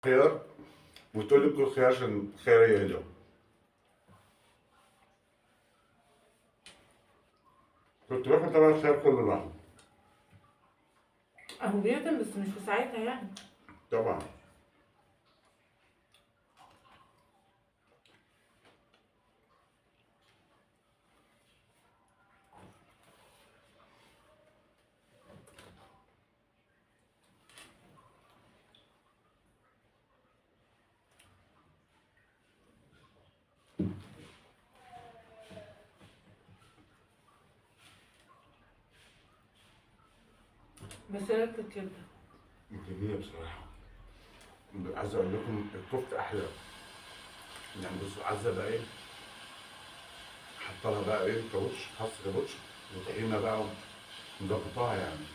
خيار وتقول لي كل خيار عشان خيار يهدى. كنت باكل طبعا الخيار كله لوحده. اهو بيهضم بس مش في ساعتها يعني. طبعا. بس ايه رايك في الكبده؟ جميلة بصراحة. عايز اقول لكم الكفتة احلى. يعني بصوا عزه بقى ايه، حط لها بقى ايه كاوتش، خس كاوتش وطحينه بقى ومظبطاها يعني.